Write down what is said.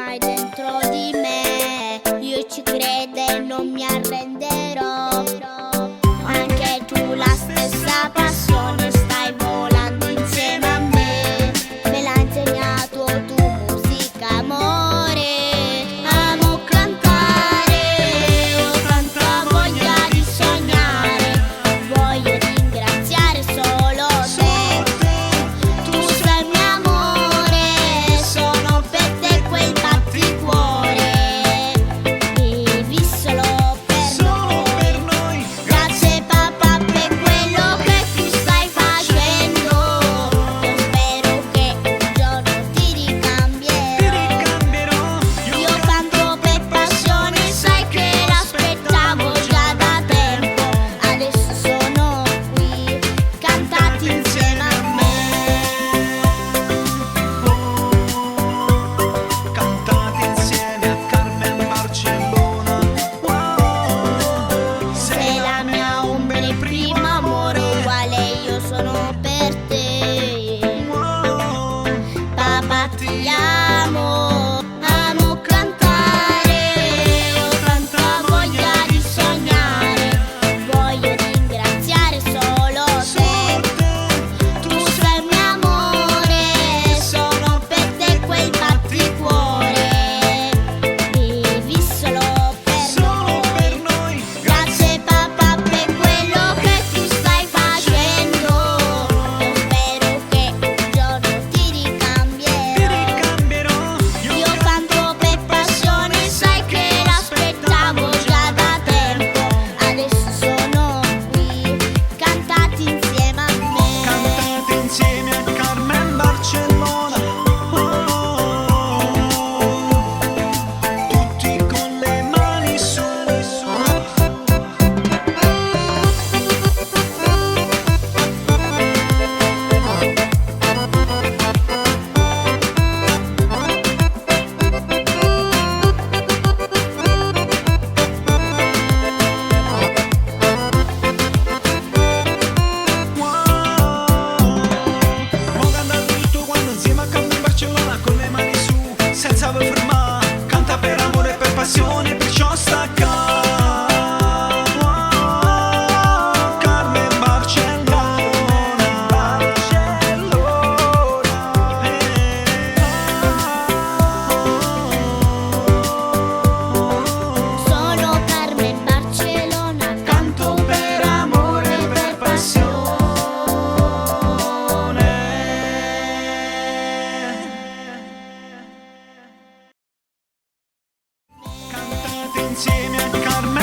Ormai dentro di me. Io ci credo e non mi arrenderò. Anche tu la stessa passione, stai volando insieme a me. Me l'ha insegnato tu, musica, amore. Amo cantare, ho tanta voglia di sognare. Voglio ringraziare solo te. Tu sei il mio amore, sono per te quel batticuore. Vivi solo per Solo noi. per noi. Grazie papà per quello che tu stai facendo. Io spero che un giorno ti Ti ricambierò. ricambierò. Io canto per passione, sai che l'aspettavo già da tempo. Adesso sono qui, cantate insieme a me. Cantate insieme a Carmen Barcellona. Wow. Sei la mia ombra, il primo amore, uguale io sono per te. Wow. Papà ti amo, amo cantare, ho tanta voglia di sognare, voglio ringraziare solo te. Tu sei il mio amore, sono per te quel batticuore, vivi solo per Solo noi. per noi. Grazie papà per quello che tu stai facendo. Io spero che un giorno ti Ti ricambierò. ricambierò. Io canto per passione, sai che l'aspettavo già da tempo. Adesso sono qui, cantate insieme a me. Cantate insieme a Carmen Barcellona. Oh, oh, oh. Tutti con le mani su. Mo cantate tutto quanto insieme a Carmen Barcellona con le mani su, senza voi fermare. Canta per amore e per passione, perciò sta qua. Carmen Barcellona, Barcellona. Sono Carmen Barcellona, Canto per amore e per passione. Cantate insieme a Carmen.